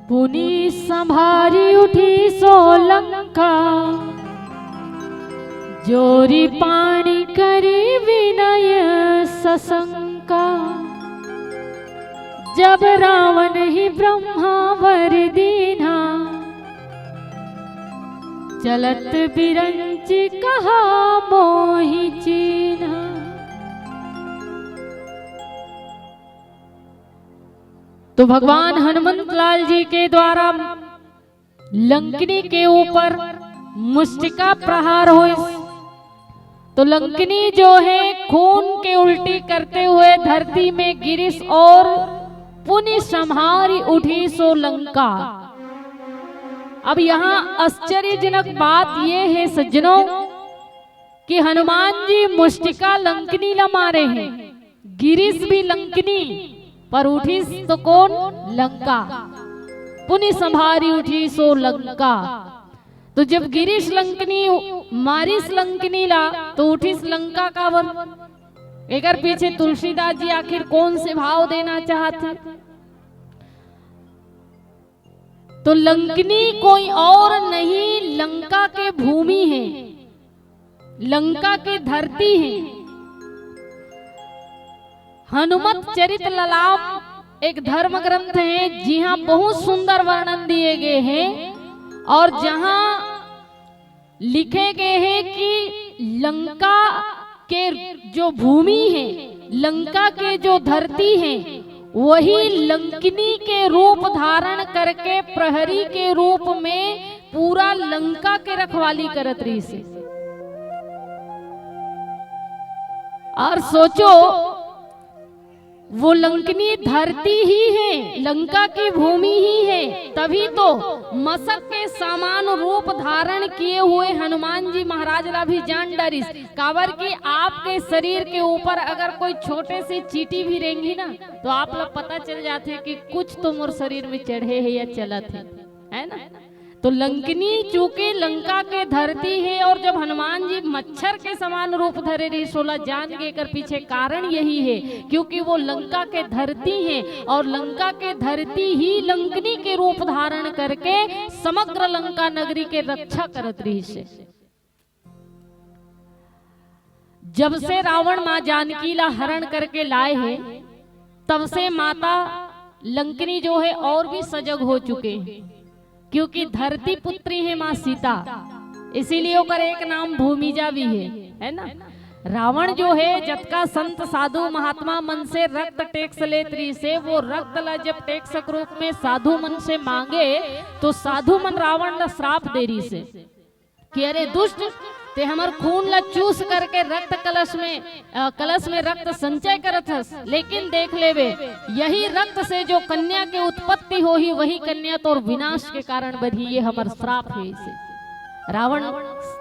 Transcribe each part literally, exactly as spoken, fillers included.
पुनि संभारि उठिसो लंका, जोरि पानि करि विनय सशंका। जब रावणहि ब्रह्मा वर दीन्हा, चलत बिरंचि कहा मोहि चीन्हा। तो भगवान हनुमंत लाल जी के द्वारा लंकनी के ऊपर मुष्टिका प्रहार होइस, तो लंकनी जो है खून के उल्टी करते हुए धरती में गिरिस और पुनि संभारि उठिसो लंका। अब यहाँ आश्चर्यजनक बात ये है सज्जनों, कि हनुमान जी मुष्टिका लंकनी ला मारे हैं, गिरिस भी लंकनी, पर उठिस तो कोन? लंका। पुनि संभारि उठिसो लंका। तो जब गिरिस लंकनी, मारिस लंकनी ला, तो उठिस लंका काबर? एकर पीछे तुलसीदास जी आखिर कौन से भाव देना चाहत हे? तो लंकनी कोई और नहीं, लंका के भूमि है, लंका के धरती है। हनुमत चरित ललाम एक धर्म ग्रंथ है, जिहां बहुत सुंदर वर्णन दिए गए हैं और जहां लिखे गए हैं कि लंका के जो भूमि है, लंका के जो धरती है, वही लंकिनी के रूप धारण करके प्रहरी के रूप में पूरा लंका के रखवाली करत रहिस हे। और सोचो, वो लंकनी धरती ही है, लंका की भूमि ही है, तभी तो मशक के समान रूप धारण किए हुए हनुमान जी महाराज ला भी जान डरिस। काबर कि आपके शरीर के ऊपर अगर कोई छोटे से चींटी भी रेंगी ना, तो आप ला पता चल जाथे कि कुछ तो मोर शरीर में चढ़े हे या चलत हे, है ना? तो लंकनी चूंकि लंका के धरती है और जब हनुमान जी मच्छर के समान रूप धरे रहिस, ओला जान के एकर पीछे कारण यही है, क्योंकि वो लंका के धरती है और लंका के धरती ही लंकनी के रूप धारण करके समग्र लंका नगरी के रक्षा करत रहिस हे। जब से रावण माँ जानकी ला हरण करके लाए हे, तब से माता लंकनी जो है और भी सजग हो चुके हैं, क्योंकि धरती पुत्री है माँ सीता, इसीलिए ओकर एक नाम भूमिजा भी है, है ना? रावण जो है, जतका संत साधु महात्मा मन से रक्त टैक्स लेत रहिस हे, वो रक्त ला जब टैक्स के रूप में साधु मन से मांगे, तो साधु मन रावण ला श्राप दे रहिस हे कि अरे दुष्ट, ते हमर खून ला चूस करके रक्त कलश में, अ, कलश में रक्त संचय करत हस, लेकिन देख लेबे, यही रक्त से जो कन्या के उत्पत्ति होही, वही कन्या तोर विनाश के कारण बनही, ये हमर श्राप हे। इसे रावण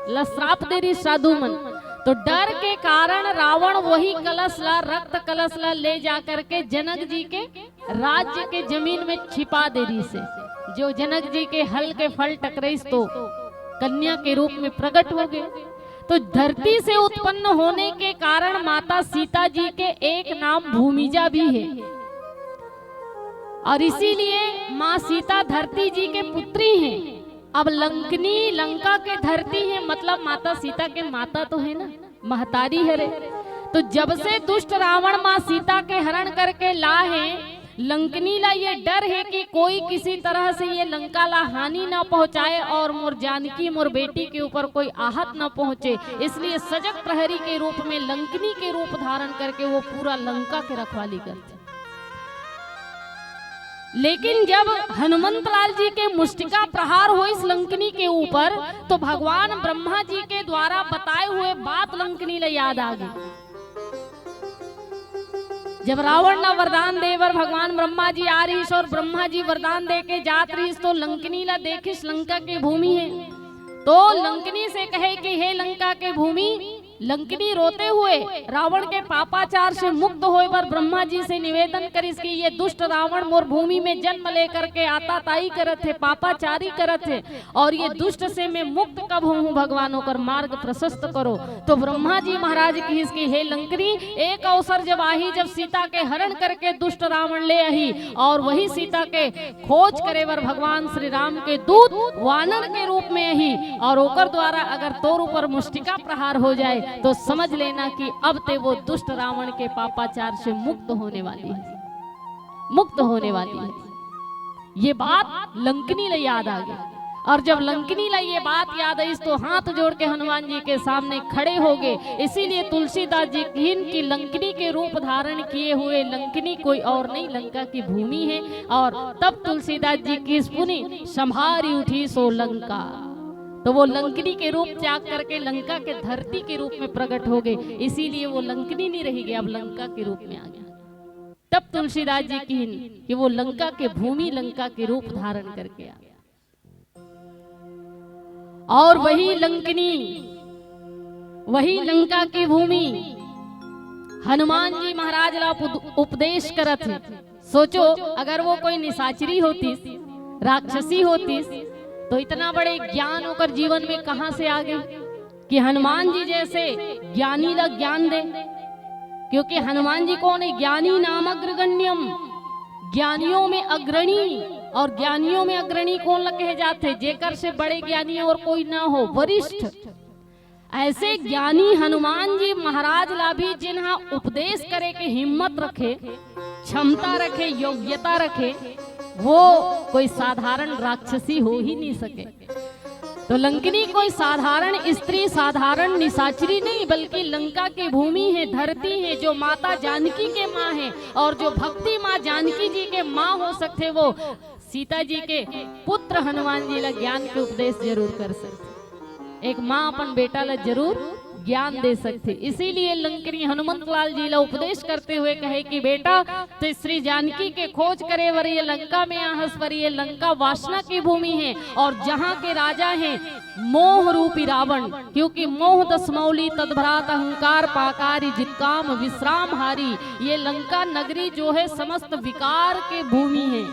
ला श्राप दे रहिस साधु मन, तो डर के कारण रावण वही कलश ला, रक्त कलश ला ले जा करके जनक जी के राज्य के जमीन में छिपा दे रहिस हे। जो जनक जी के हल के फल टकराइस तो कन्या के रूप में प्रकट हो गए। तो धरती से उत्पन्न होने के कारण माता सीता जी के एक नाम भूमिजा भी है और इसीलिए माँ सीता धरती जी के पुत्री हैं। अब लंकनी लंका के धरती है, मतलब माता सीता के माता तो है ना, महतारी हरे। तो जब से दुष्ट रावण माँ सीता के हरण करके ला हे, लंकनी ला ये डर है कि कोई किसी तरह से ये लंका ला हानि ना पहुंचाए और मोर जानकी, मोर बेटी के ऊपर कोई आहत ना पहुंचे, इसलिए सजग प्रहरी के रूप में, लंकनी के रूप धारण करके वो पूरा लंका के रखवाली करथे। लेकिन जब हनुमंत लाल जी के मुष्टिका प्रहार होइस लंकनी के ऊपर, तो भगवान ब्रह्मा जी के द्वारा बताए हुए बात लंकनी ला याद आ गई। जब रावण ला वरदान दे बर भगवान ब्रह्मा जी आ रहिस और ब्रह्मा जी वरदान दे के जात रहिस, तो लंकनी ला देखिस लंका के भूमि है, तो लंकनी से कहे कि हे लंका के भूमि, लंकिनी रोते हुए रावण के पापाचार से मुक्त होए बर ब्रह्मा जी से निवेदन करिस कि ये दुष्ट रावण मोर भूमि में जन्म लेकर के आताताई करत हे, पापाचारी करत हे, और ये दुष्ट से मैं मुक्त कब होहूं भगवान, ओकर मार्ग प्रशस्त करो। तो ब्रह्मा जी महाराज किहिस कि हे लंकिनी, एक अवसर जब आही, जब सीता के हरण करके दुष्ट रावण ले आही और वही सीता के खोज करे बर भगवान श्री राम के दूत वानर के रूप में आही और ओकर द्वारा अगर तोर ऊपर मुष्टिका प्रहार हो जाए तो समझ लेना कि अब ते वो दुष्ट रावण के पापाचार से मुक्त होने वाली है, मुक्त होने वाली है। ये बात लंकिनी ला याद आ गई। और जब लंकिनी ला ये बात याद आई तो हाथ जोड़ के हनुमान जी के सामने खड़े हो गए। इसीलिए तुलसीदास जी किहिन कि लंकिनी के रूप धारण किए हुए लंकिनी कोई और नहीं, लंका की भूमि है। और तब तुलसीदास जी किहिस पुनि संभारि उठीसो लंका। तो वो लंकिनी के रूप त्याग करके लंका के धरती के रूप में प्रकट हो गए, इसीलिए वो लंकिनी नहीं रही गया, अब लंका के रूप में आ गया। तब तुलसीदास जी किहिन कि वो लंका के भूमि, लंका के रूप धारण करके आ गया। और वही लंकिनी, वही लंका की भूमि हनुमान जी महाराज ला उप-, उपदेश करत हे। सोचो, अगर वो कोई निशाचरी होतीस, राक्षसी होतीस, तो इतना बड़े ज्ञान ओकर जीवन में कहां से आ गए कि हनुमान जी जैसे ज्ञानी ला ज्ञान दे? क्योंकि हनुमान जी कौन है? ज्ञानी नाम अग्रगण्यम, ज्ञानियों में अग्रणी। और ज्ञानियों में अग्रणी कौन ला कहे जाथे? जेकर से बड़े ज्ञानी और कोई ना हो, वरिष्ठ। ऐसे ज्ञानी हनुमान जी महाराज ला भी जिन हा उपदेश करे के हिम्मत रखे, क्षमता रखे, योग्यता रखे, वो कोई साधारण राक्षसी हो ही नहीं सके। तो लंकिनी कोई साधारण स्त्री, साधारण निशाचरी नहीं, बल्कि लंका की भूमि है, धरती है, जो माता जानकी के माँ है और जो भक्ति माँ जानकी जी के माँ हो सकते, वो सीता जी के पुत्र हनुमान जी ला ज्ञान के उपदेश जरूर कर सकते। एक माँ अपन बेटा ला जरूर ज्ञान दे सकते। इसीलिए लंकिनी हनुमंत लाल जी ला उपदेश करते हुए कहे कि बेटा, तो श्री जानकी के खोज करे बर ये लंका में आहस, पर ये लंका वासना की भूमि है और जहाँ के राजा हैं मोह रूपी रावण, क्योंकि मोह दसमौली तदभ्रात अहंकार पाकारी जितकाम विश्राम हारी। ये लंका नगरी जो है समस्त विकार के भूमि है।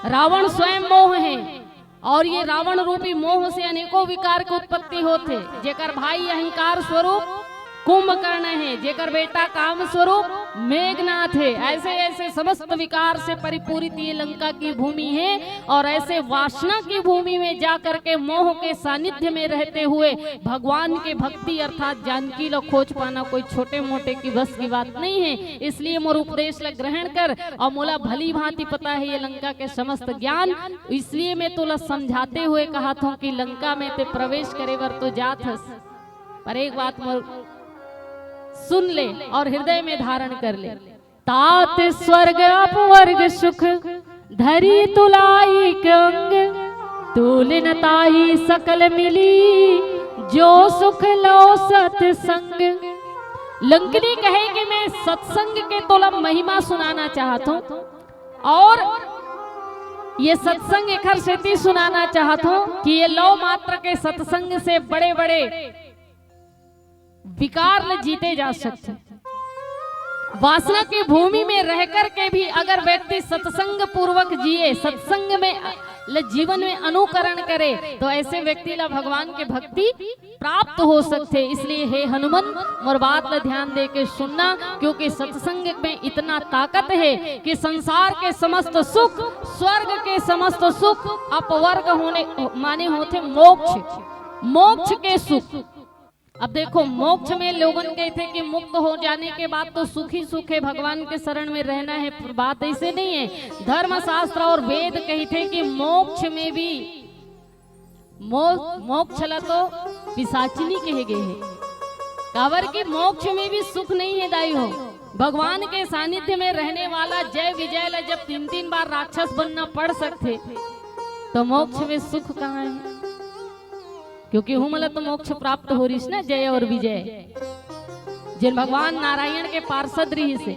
रावण स्वयं मोह है और ये रावण रूपी मोह से अनेकों विकार के उत्पत्ति होथे। जेकर भाई अहंकार स्वरूप कुंभकर्ण है, जेकर बेटा काम स्वरूप मेघनाथ है। ऐसे ऐसे समस्त विकार से परिपूरित ये लंका की भूमि है और ऐसे वासना की भूमि में जा करके मोह के सानिध्य में रहते हुए भगवान के भक्ति अर्थात जानकी ला खोज पाना कोई छोटे मोटे की बस की बात नहीं है। इसलिए मोर उपदेश ला ग्रहण कर और मोला भली भांति पता है ये लंका के समस्त ज्ञान, इसलिए मैं तोला समझाते हुए कहत हूँ कि लंका में ते प्रवेश करे बर तो जात हस, पर एक बात मोर सुन ले और हृदय में धारण कर ले। तात स्वर्ग अपवर्ग सुख धरी तुला एक अंग, तूल न ताहि सकल मिली जो सुख लव सत्संग। लंकिनी कहे कि मैं सत्संग के तोला महिमा सुनाना चाहत हूँ और ये सत्संग एखर सेती सुनाना चाहत हूँ कि ये लव मात्र के सत्संग से बड़े बड़े विकार ल जीते जा सकथे। वासना के भूमि में रह कर के भी अगर व्यक्ति सत्संग पूर्वक जिए, सत्संग में ल जीवन में अनुकरण करे, तो ऐसे व्यक्ति ला भगवान के भक्ति प्राप्त हो सकथे। इसलिए हे हनुमंत, मोर बात ल ध्यान दे के सुनना, क्योंकि सत्संग में इतना ताकत है कि संसार के समस्त सुख, स्वर्ग के समस्त सुख अपवर्ग होने माने होथे मोक्ष, मोक्ष के सुख। अब देखो, मोक्ष में लोगन कहथे कि मुक्त हो जाने के बाद तो सुख ही सुख है, भगवान के शरण में रहना है, पर बात ऐसे नहीं है। धर्मशास्त्र और वेद कहथे कि मोक्ष में भी मो-, मोक्ष ला तो पिशाचिनी कहे गए है। काबर कि मोक्ष में भी सुख नहीं है दाई हो। भगवान के सानिध्य में रहने वाला जय विजय ला जब तीन तीन बार राक्षस बनना पड़ सकथे, तो मोक्ष में सुख कहाँ है? क्योंकि उहू मन ला तो मोक्ष प्राप्त हो रहिस ना, जय और विजय, जेन भगवान नारायण के पार्षद रहिस हे।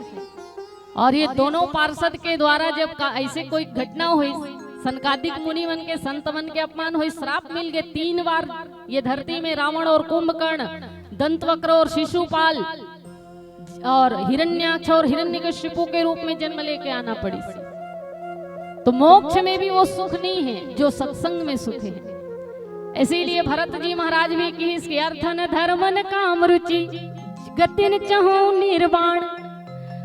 और ये दोनों पार्षद के द्वारा जब का, ऐसे कोई घटना होइस, सनकादिक मुनि मन के, संत मन के अपमान होइस, श्राप मिल गए। तीन बार ये धरती में रावण और कुंभकर्ण दंतवक्र और शिशुपाल और हिरण्याक्ष और हिरण्यकशिपु के रूप में जन्म लेके आना पड़िस। तो मोक्ष में भी वो सुख नहीं है जो सत्संग में सुख है। इसीलिए भरत जी महाराज भी किहिस कि अर्थन धर्मन काम रुचि गतिन चहु निर्वाण।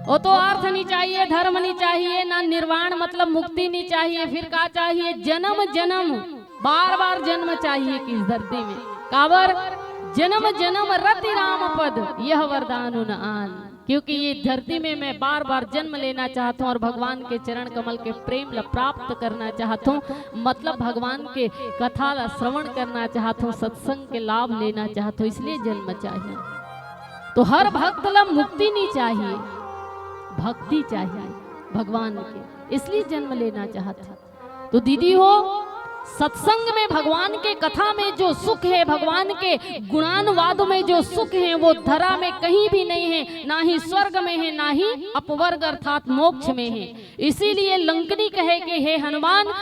वो तो अर्थ नहीं चाहिए, धर्म नहीं चाहिए, ना निर्वाण मतलब मुक्ति नहीं चाहिए, फिर का चाहिए? जन्म जन्म, बार बार जन्म चाहिए किस धरती में। काबर? जन्म जन्म रति राम पद यह वरदान उन आन। क्योंकि ये धरती में मैं बार बार जन्म लेना चाहता हूँ और भगवान के चरण कमल के प्रेम ला प्राप्त करना चाहता हूँ, मतलब भगवान के कथा ला श्रवण करना चाहता हूँ, सत्संग के लाभ लेना चाहता हूँ, इसलिए जन्म चाहिए। तो हर भक्त ला मुक्ति नहीं चाहिए, भक्ति चाहिए भगवान के, इसलिए जन्म लेना चाहते हैं। तो दीदी हो, सत्संग में भगवान के कथा में जो सुख है, भगवान के गुणानुवाद में जो सुख है, वो धरा में कहीं भी नहीं है, ना ही स्वर्ग में है, ना ही अपवर्ग अर्थात मोक्ष में है। इसीलिए लंकनी कहे कि हे हनुमान,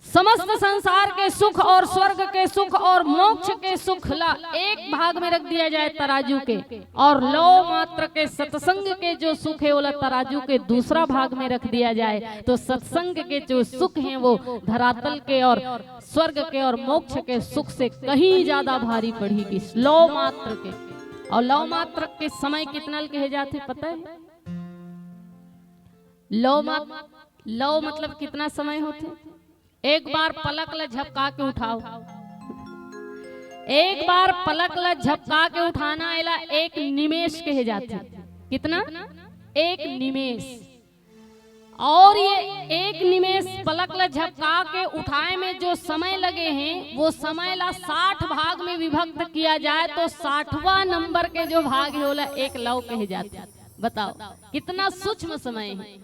समस्त संसार के सुख और स्वर्ग के सुख और मोक्ष के सुख ला एक भाग में रख दिया जाए तराजू के, और लौ मात्र के सत्संग के जो सुख है ओला तराजू के दूसरा भाग में रख दिया जाए, तो सत्संग के जो सुख हैं वो धरातल के और स्वर्ग के और मोक्ष के सुख से कहीं ज्यादा भारी पड़ही किस। लौ मात्र के, और लौ मात्र के समय कितना ल कहे जाथे पता है? लौ मात्र, लौ मतलब कितना समय होथे? एक बार पलक ला झपका के उठाओ, एक बार पलक ला झपका के उठाना, एला एक निमेष कहे जाथे। कितना? एक निमेष। और ये एक निमेष पलक ला झपका के उठाए में जो समय लगे हैं, वो समय ला साठ भाग में विभक्त किया जाए तो साठवां नंबर के जो भाग है ओला एक लौ कहे जाथे। बताओ कितना सूक्ष्म समय है।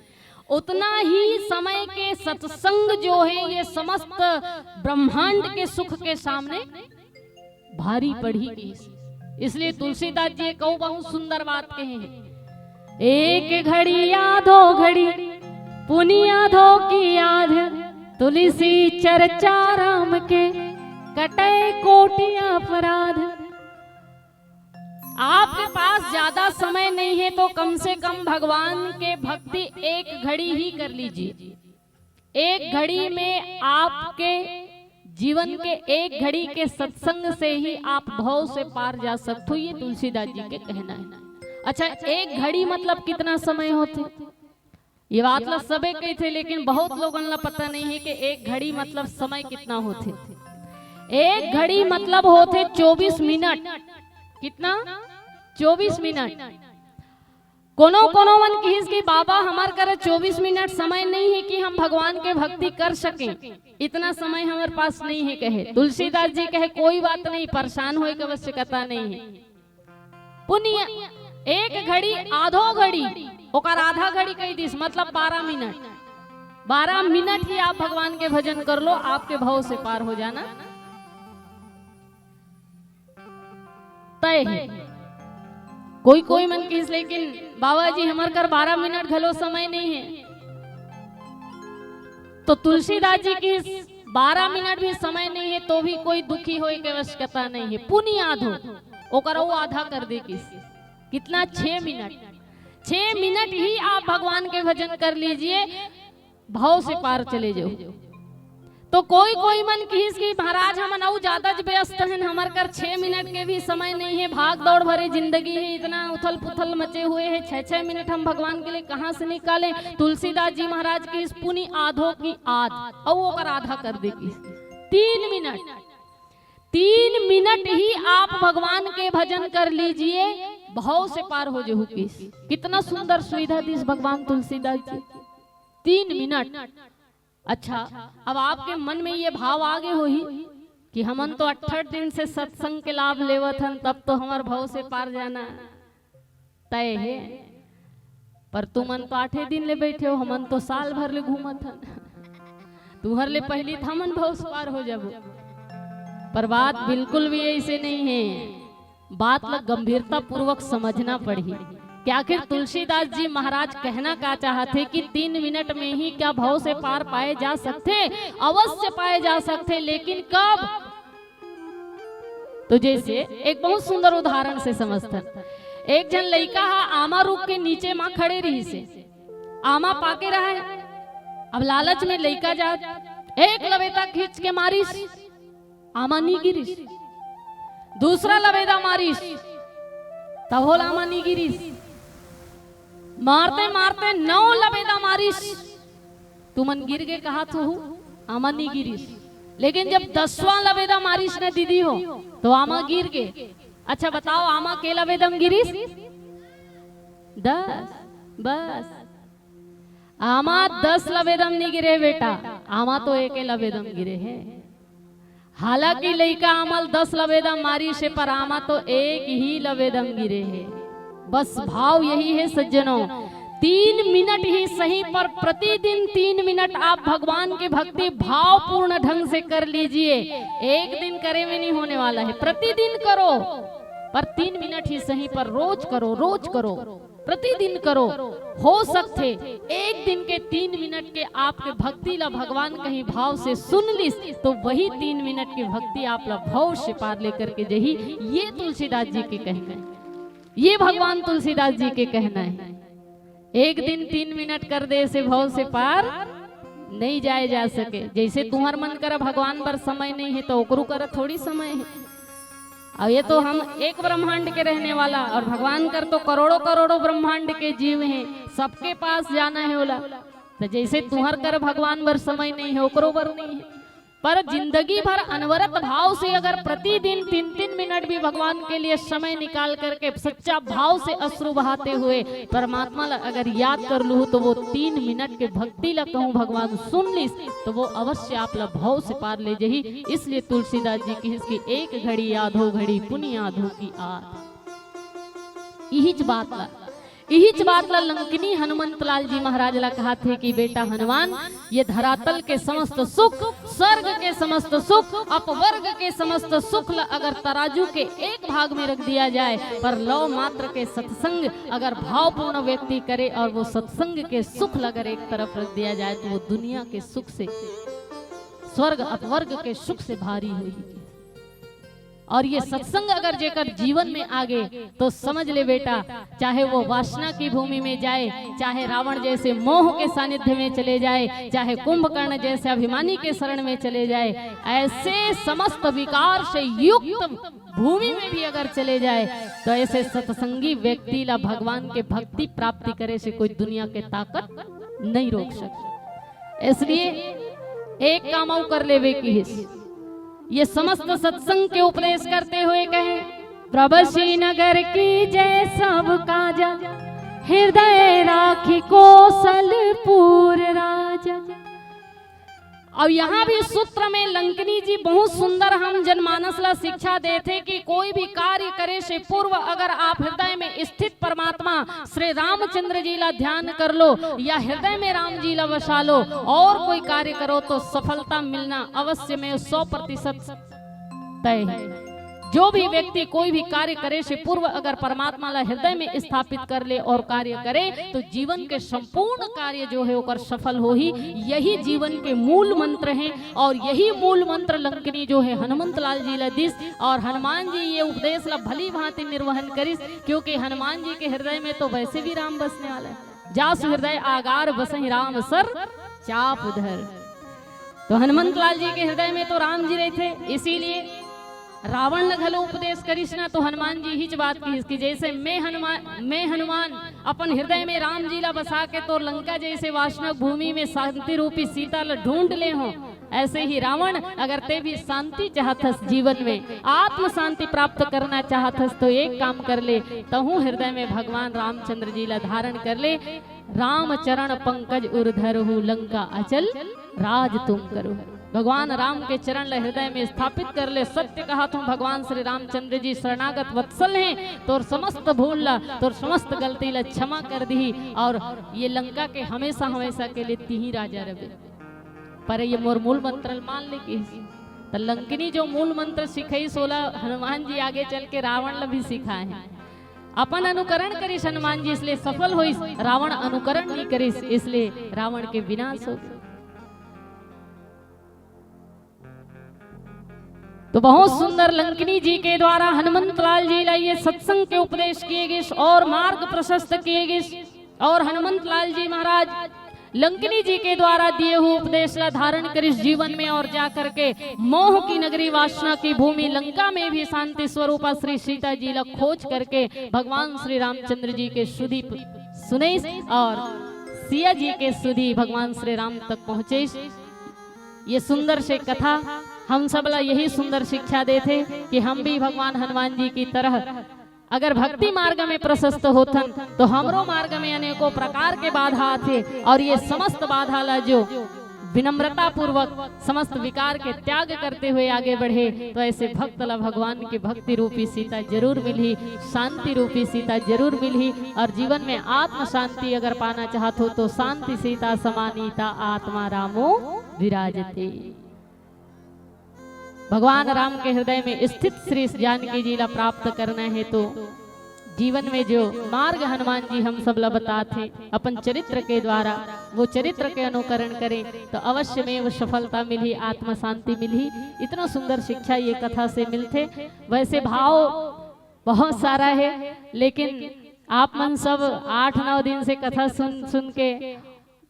उतना ही समय के सत्संग जो है, ये समस्त ब्रह्मांड के सुख के सामने भारी पड़ही किस। इसलिए तुलसीदास जी एक अउ बहुत सुंदर बात कहे हैं, एक घड़ी आधो घड़ी पुनि आधो की आध, तुलसी चर्चा राम के कटे कोटि अपराध। आपके पास ज्यादा समय नहीं है तो कम से कम भगवान के भक्ति एक घड़ी ही कर लीजिए। एक घड़ी में आपके जीवन के एक घड़ी के सत्संग से ही आप भव से पार जा सकते हो, ये तुलसीदास जी के कहना है। अच्छा, एक घड़ी मतलब कितना समय होथे? ये बात ला सबे कहिथे, लेकिन बहुत लोगन ला पता नहीं है कि एक घड़ी मतलब समय कितना होथे। एक घड़ी मतलब होथे चौबीस मिनट। कितना? चौबीस मिनट। कोनो कोनो मन किहिस कि बाबा, हमार करा चौबीस मिनट समय नहीं है कि हम भगवान के भक्ति कर सकें, इतना समय हमारे पास नहीं है कहे। तुलसीदास जी कहे, कोई बात नहीं, परेशान होए के आवश्यकता नहीं है। पुनि एक घड़ी आधो घड़ी, ओकर आधा घड़ी कहि दिस, मतलब बारह मिनट। बारह मिनट ही आप भगवान के भजन कर लो, आपके भव से पार हो जाना तय है। कोई कोई मन किहिस, लेकिन बाबा जी, हमार कर बारह मिनट घलो समय नहीं है। तो तुलसीदास जी किहिस, बारह मिनट भी समय नहीं है तो भी कोई दुखी होए के आवश्यकता नहीं है। पुनि आधो, ओकर वो आधा कर दे किहिस। कितना? छह मिनट। छह मिनट ही आप भगवान के भजन कर लीजिए, भव से पार चले जाओ। तो कोई कोई मन किहिस कि महाराज, हमन अउ ज्यादा ज व्यस्त हन, हमर कर छह मिनट के भी समय नहीं है, भाग दौड़ भरे जिंदगी है, इतना उथल पुथल मचे हुए है, छह छह मिनट हम भगवान के लिए कहाँ से निकालें? तुलसीदास जी महाराज किहिस पुनि आधो की आध, अउ ओकर आधा कर दे किहिस। तीन मिनट, तीन मिनट ही आप भगवान के भजन कर लीजिए, भव से पार हो जाहू किहिस। कितना सुंदर सुविधा दिस भगवान तुलसीदास जी। तीन मिनट। अच्छा, अब आपके मन में ये भाव आ गए होही कि हमन तो अट्ठाईस दिन से सत्संग के लाभ लेवत हन, तब तो हमार भव से पार जाना तय है। पर तुमन तो आठे दिन ले बैठे हो, हमन तो साल भर ले घूमत हन। तुहर ले पहली तो हमन भव से पार हो जाबो। पर बात बिल्कुल भी ऐसे नहीं है। बात ला गंभीरता पूर्वक समझना पड़ही कि आखिर तुलसीदास जी महाराज कहना का चाहथे कि तीन मिनट में ही क्या भव से पार पाए जा सकथे? अवश्य पाए जा सकथे, लेकिन कब? तो जैसे एक बहुत सुंदर उदाहरण से समझथन। एक झन लइका ह आमा रूख के नीचे म खड़े रहिस हे, आमा पाके रहय। अब लालच में लइका जात एक लबेदा खींच के मारिस, आमा नी गिरिस। दूसरा लबेदा मारिस, तभो ल आमा नी गिरिस। मारते मारते नौ लबेदा मारिस, तुमन गिर गे कहत होहू, आमा नी गिरिस। लेकिन जब दसवां लबेदा मारिस न दीदी हो, तो आमा गिर गे। अच्छा बताओ, आमा के लबेदा म गिरिस? दस। बस, आमा दस लबेदा म नी गिरे बेटा, आमा तो एके लबेदा म गिरे हे। हालांकि लइका आमा ल दस लबेदा मारिस हे, पर आमा तो एक ही लबेदा म गिरे हे। बस भाव यही है सज्जनों, तीन मिनट ही सही, पर प्रतिदिन तीन मिनट आप भगवान की भक्ति भावपूर्ण ढंग से कर लीजिए। एक दिन करे में नहीं होने वाला है, प्रतिदिन करो, पर तीन मिनट ही सही, पर रोज करो, रोज करो, प्रतिदिन करो। हो सकथे एक दिन के तीन मिनट के आपके भक्ति ला भगवान कहीं भाव से सुन लिस, तो वही तीन मिनट के भक्ति आप ला भव से पार लेकर के जही। ये तुलसीदास जी के कहना है, ये भगवान तुलसीदास जी के कहना है। एक दिन तीन मिनट कर दे से भव से पार नहीं जाए जा सके। जैसे तुहर मन करा भगवान बर समय नहीं है, तो ओकरू करा थोड़ी समय है। अब ये तो हम एक ब्रह्मांड के रहने वाला, और भगवान कर तो करोड़ों करोड़ों ब्रह्मांड के जीव हैं, सबके पास जाना है ओला। तो जैसे तुहर कर भगवान बर समय नहीं है, ओकरो बर नहीं है, पर जिंदगी भर अनवरत भाव से अगर प्रतिदिन तीन तीन मिनट भी भगवान के लिए समय निकाल करके सच्चा भाव से अश्रु बहाते हुए परमात्मा ला अगर याद कर लूहू, तो वो तीन मिनट के भक्ति ला कहूँ भगवान सुन लिस, तो वो अवश्य आप ला भाव से पार ले जही। इसलिए तुलसीदास जी किहिस कि एक घड़ी आधो घड़ी पुनि आधो की आध। इहिच बात ला, इहिच बात ला लंकिनी हनुमंत लाल जी महाराज ला कहत हे कि बेटा हनुमान, ये धरातल के समस्त सुख, स्वर्ग के समस्त सुख, अपवर्ग के समस्त सुख ला अगर तराजू के एक भाग में रख दिया जाए, पर लौ मात्र के सत्संग अगर भावपूर्ण व्यक्ति करे और वो सत्संग के सुख ला अगर एक तरफ रख दिया जाए, तो वो दुनिया के सुख से, स्वर्ग अपवर्ग के सुख से भारी होही। और ये सत्संग अगर जेकर जीवन में आ गे, तो समझ ले बेटा, चाहे वो वासना की भूमि में जाए, चाहे रावण जैसे मोह के सानिध्य में चले जाए, चाहे कुंभकर्ण जैसे अभिमानी के शरण में चले जाए, ऐसे समस्त विकार से युक्त भूमि में भी अगर चले जाए, तो ऐसे सत्संगी व्यक्ति ला भगवान के भक्ति प्राप्ति करे से कोई दुनिया के ताकत नहीं रोक सकता। इसलिए एक काम अउ कर लेवे किहिस। ये समस्त सत्संग के उपदेश करते हुए कहे, प्रभु श्रीनगर की जय सब काजा, हृदय राखी कौशलपुर राजा। अब यहाँ भी सूत्र में लंकिनी जी बहुत सुंदर हम जनमानस ला शिक्षा देथे कि कोई भी कार्य करे से पूर्व अगर आप हृदय में स्थित परमात्मा श्री रामचंद्र जी ला ध्यान कर लो या हृदय में राम जी ला बसा लो और कोई कार्य करो, तो सफलता मिलना अवश्य में सौ प्रतिशत तय है। जो भी व्यक्ति कोई भी कार्य करे से पूर्व अगर परमात्मा ला हृदय में स्थापित कर ले और कार्य करे, तो जीवन के संपूर्ण कार्य जो है ओकर सफल होही। यही जीवन के मूल मंत्र हैं और यही मूल मंत्र लंकिनी जो है हनुमंत लाल जी ला दिस, और हनुमान जी ये उपदेश ला भली भांति निर्वहन करिस, क्योंकि हनुमान जी के हृदय में तो वैसे भी राम बसने वाला है। जासु हृदय आगार बसहि राम सर चाप धर। तो हनुमंत लाल जी के हृदय में तो राम जी रहिथे, इसीलिए रावण ला घलो उपदेश करिस ना, तो हनुमान जी इहिच बात किहिस कि जैसे मैं हनुमान, मैं हनुमान अपन हृदय में राम जी ला बसा के तोर लंका जैसे वासना भूमि में शांति रूपी सीता ला ढूंढ ले हों, ऐसे ही रावण, अगर ते भी शांति चाहत हस जीवन में, आत्म शांति प्राप्त करना चाहत हस, तो एक काम कर ले, तहूं हृदय में भगवान रामचंद्र जी ला धारण कर ले। राम चरण पंकज उर धरहु, लंका अचल राज तुम करहु। भगवान राम के चरण ला हृदय में स्थापित कर ले। सत्य कहत हों, भगवान श्री रामचंद्र जी शरणागत वत्सल हैं, तोर समस्त भूल ला, तोर समस्त गलती ला क्षमा कर दिही और ये लंका के हमेशा हमेशा के लिए तिही राजा रहे। पर ये मोर मूल मंत्र ल मान ले किहिस। त लंकिनी जो मूल मंत्र सिखाइस, ओला हनुमान जी आगे चल के रावण ला भी सिखाए हैं। अपन अनुकरण करिस हनुमान जी, इसलिए सफल होइस। रावण अनुकरण नहीं करिस, इसलिए रावण के विनाश हो गया। बहुत सुंदर लंकिनी जी के द्वारा हनुमंत लाल जी ला ये सत्संग के उपदेश किए गिस और मार्ग प्रशस्त किए गिस। और हनुमंत लाल जी महाराज लंकिनी जी के द्वारा दिए हुए उपदेश ला धारण करिस जीवन में और जा करके मोह की नगरी वासना की भूमि लंका में भी शांति स्वरूपा श्री सीता जी ला खोज करके भगवान श्री रामचंद्र जी के सुधी प-, सुनेस और सिया जी के सुधी भगवान श्री राम तक पहुँचेस। ये सुंदर से कथा हम सब ला यही सुंदर शिक्षा देथे कि हम भी भगवान हनुमान जी की तरह अगर भक्ति मार्ग में प्रशस्त होथन तो हमरो मार्ग में अनेकों प्रकार के बाधा आथे और ये समस्त बाधा ला जो विनम्रता पूर्वक समस्त विकार के त्याग करते हुए आगे बढ़े तो ऐसे भक्त ला भगवान की भक्ति रूपी सीता जरूर मिलही, शांति रूपी सीता जरूर मिलही। और जीवन में आत्म शांति अगर पाना चाहत हो तो शांति सीता समानीता आत्मा रामो विराजते। भगवान राम के हृदय में स्थित श्री जानकी जी ला प्राप्त करना है तो जीवन में जो मार्ग हनुमान जी हम सब ला बताथे अपन चरित्र के द्वारा, वो चरित्र के अनुकरण करें तो अवश्य में वो सफलता मिलही, आत्म शांति मिलही। इतना सुंदर शिक्षा ये कथा से मिलथे। वैसे भाव बहुत सारा है, लेकिन आप मन सब आठ नौ दिन से कथा सुन सुन के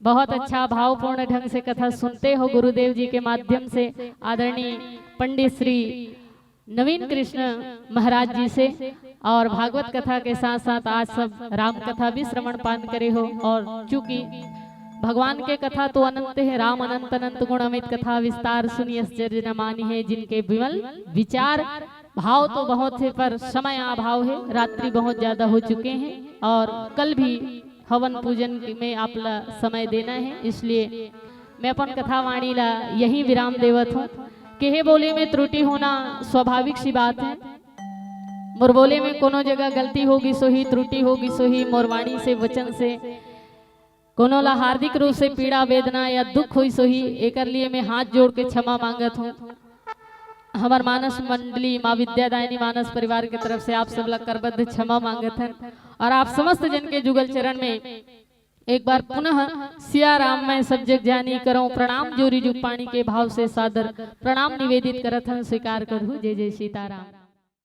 बहुत अच्छा भावपूर्ण ढंग से कथा सुनते हो गुरुदेव जी के माध्यम से। आदरणीय पंडित श्री नवीन कृष्ण महाराज जी से और भागवत कथा के साथ साथ आज सब राम कथा भी श्रवण पान करे हो। और चूंकि भगवान के कथा तो अनंत है, राम अनंत अनंत गुण अमित कथा विस्तार सुनी आश्चर्य न मानी है, जिनके विमल विचार भाव तो बहुत है पर समय अभाव है, रात्रि बहुत ज्यादा हो चुके हैं और कल भी हवन पूजन में आप ला समय देना है, इसलिए मैं अपन कथावाणी ला यही विराम देवत हूँ। केहे बोले में त्रुटि होना स्वाभाविक सी बात है। मोर बोले में कोनो जगह गलती होगी सोही, त्रुटि होगी सोही, मोर वाणी से, वचन से कोनो ला हार्दिक रूप से पीड़ा, वेदना या दुख होई सोही, एकर लिए मैं हाथ जोड़ के क्षमा मांगत हूँ। हमर मानस मंडली माँ विद्यादायिनी मानस परिवार के तरफ से आप सब ला करबद्ध क्षमा मांगत हन और आप समस्त जन के जुगल चरण में एक बार पुनः सिया राम मैं सब जग जानी करौं प्रणाम, जोरी जुग पानी के भाव से सादर प्रणाम निवेदित करत हन, स्वीकार करहु। जय जय सीताराम।